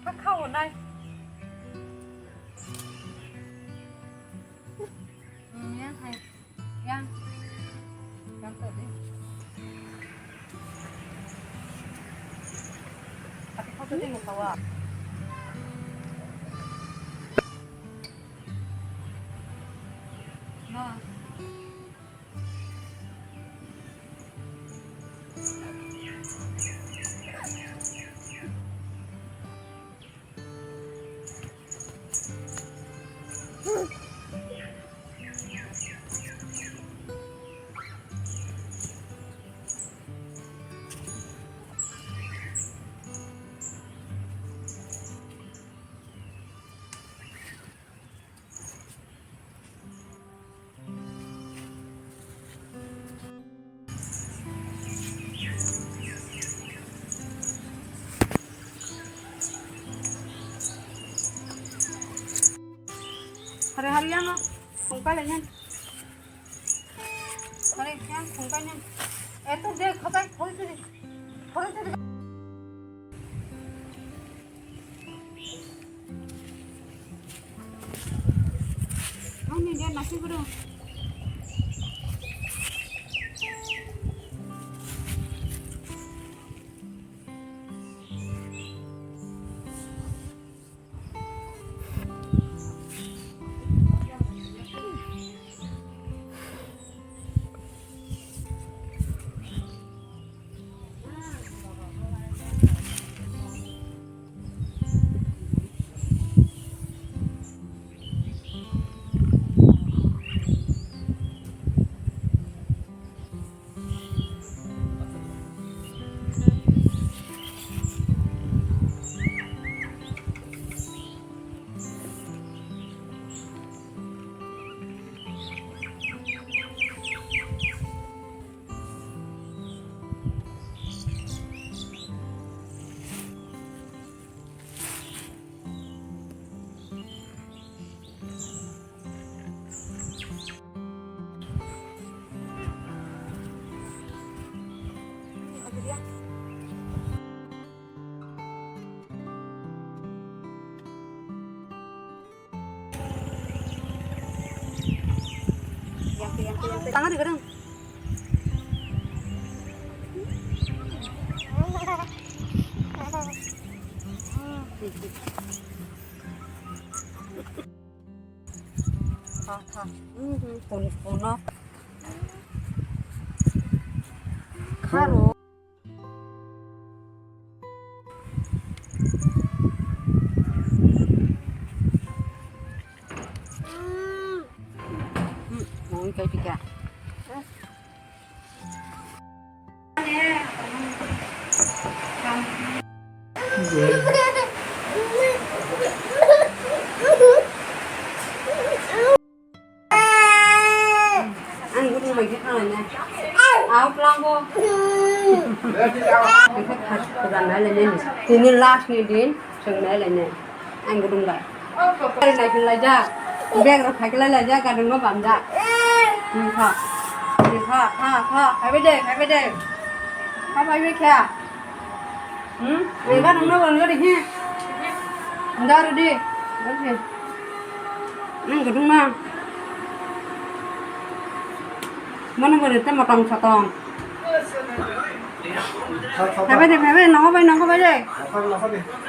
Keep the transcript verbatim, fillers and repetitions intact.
Kha kha o nai. Hmm, yang hai. Yang. Yang to di. Tapi kau tu tengok kau ah. Nah. Hari-hari yang, kungka lengan. Hari yang, kungka lengan. Eh, tu dia, kau tak, kau tu dia. Kau tu dia. Ani dia nasi guru. Tangan di gedung. Ha, ha. Hmm, hmm, pun-, punok. Kharo. Hmm, hmm, kau tiga. Ang gudung bai khe khanglai nai. Au klango. Khe kha-, khajan nai lai nai. Tini last ni din, chwng nai lai nai. Ang gudung bai. Nai khe lai jak. Bag rok khai khe lai lai jak, gadung no bam jak. Hmm, kha. Hmm, kha, kha, kha. Khai bai de, khai bai de. Kha bai bai kha. Hmm? Nang gadung no bam gadi hi. Daru di. Daru di. Nang gadung na. Mano mano te motong sotong. Phaibai de, phaibai, nongo bai, nongo bai de.